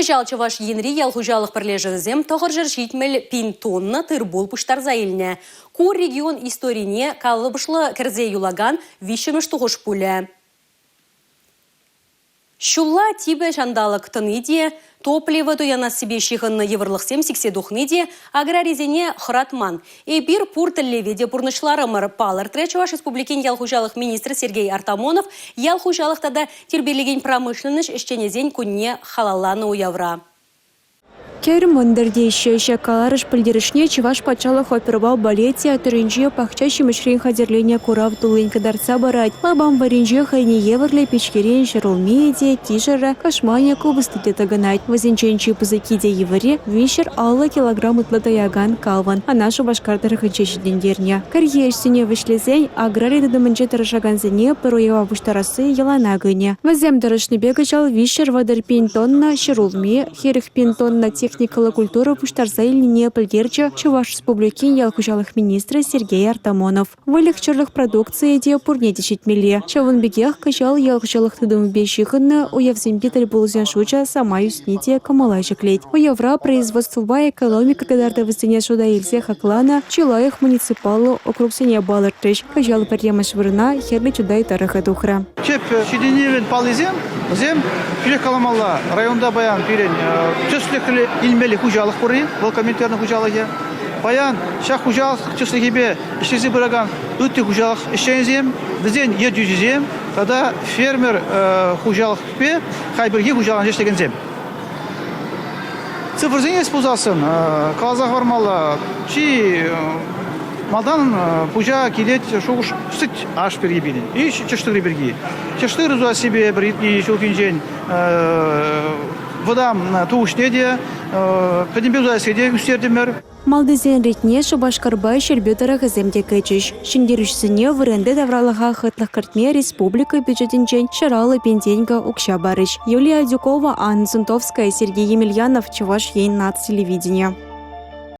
Кӑҫал Чӑваш Енри ял хуҫалӑх пӗрлешӗвӗсем 970 пин тонна тыр-пул пуҫтарса илнӗ. Ку регион историне калӑпӑшлӑ кӗрсе юлакан виҫҫӗмӗш тухӑҫ пулӗ. Ҫулла типӗ ҫанталӑк тӑни те, топливо туянассипе ҫыхӑннӑ йывӑрлӑхсем сиксе тухни те аграрисене хӑратман. Эпир пур тӗллеве те пурнӑҫларӑмӑр, палӑртрӗ Чӑваш Республикин ял хуҫалӑх министрӗ Сергей Артамонов ял хуҫалӑх тата тирпейлекен промышленноҫ ӗҫченӗсен кунне халалланӑ уявра. Кӗр мӑнтӑр теҫҫӗ. Ҫак каларӑш пӗлтерӗшне Чӑваш патшалӑх оперӑпа балет театрӗнче пахча ҫимӗҫрен хатӗрленӗ курав туллин кӑтартса парать. Лапам варринче хӑйне евӗрлӗ пичкерен ҫӗрулмийӗ те, кишӗрӗ, кӑшманӗ, купӑсти те тӑкӑнать. Вӗсенчен чи пысӑкки те йывӑрри – 350 килограмм ытла таякан кавӑн. Ӑна Шупашкар тӑрӑхӗнче ҫитӗнтернӗ. Кӗрхи ӗҫсене вӗҫлесен аграри тытӑмӗнче тӑрӑшакансене пӗр уява пуҫтарасси йӑлана кӗнӗ. Вӗсем тӑрӑшнипе кӑҫал 330 пин тонна ҫӗрулми, 40 пин тонна техникӑллӑ культура пуҫтарса илнине пӗлтерчӗ Чӑваш Республикин ял хуҫалӑх министрӗ Сергей Артамонов. Выльӑх-чӗрлӗх продукцийӗ те пурне те ҫитмелле. Ҫавӑн пекех кӑҫал ял хуҫалӑх тытӑмӗпе ҫыхӑннӑ уявсемпе тӗл пулусен шучӗ самай ӳсни те кӑмӑла ҫӗклет. Уявра производствӑпа экономика кӑтартӑвӗсене шута илсе хакланӑ чи лайӑх муниципаллӑ округсене палӑртрӗҫ. Кӑҫал пӗрремӗш вырӑна Хӗрлӗ Чутай тӑрӑхӗ тухрӗ. Тӗп ҫитӗнӗвӗн паллисем вӗсем, тӳрех каламалла, районта паян пирӗн тӗслӗхлӗ илмелли хуҫалӑх пурри, вӑл Коминтерн хуҫалӑхӗ. Паян ҫак хуҫалӑх тӗслӗхӗпе ӗҫлесе пыракан ытти хуҫалӑх ӗҫченӗсем, вӗсен ертӳҫисем тата фермер хуҫалӑхпе хайпӗрхи хуҫалӑхӗнче ӗҫлекенсем. Цифрсене эс пулсассӑн каласа хӑвармалла, чи малтан пуҫа килет шухӑш сӗт аш пирки пирӗн и чӑштырри пирки. Чӑштыр тусассипе пӗр иртнӗ ҫулхинчен вӑтам тухӑҫне те, пӗтӗмпе тусассине те ӳстертӗмӗр. Малтисен ретне Шупашкарпа Ҫӗрпӳ тӑрӑхӗсем те кӗчӗҫ. Ҫӗнтерӳҫӗсене вырӑнти тавралӑха хӑтлӑх кӗртме республика бюджетӗнчен 150 пин тенкӗ укҫа парӗҫ. Юлия Адюкова, Анна Зонтовская, Сергей Емельянов, Чӑваш Ен наци телевиденийӗ.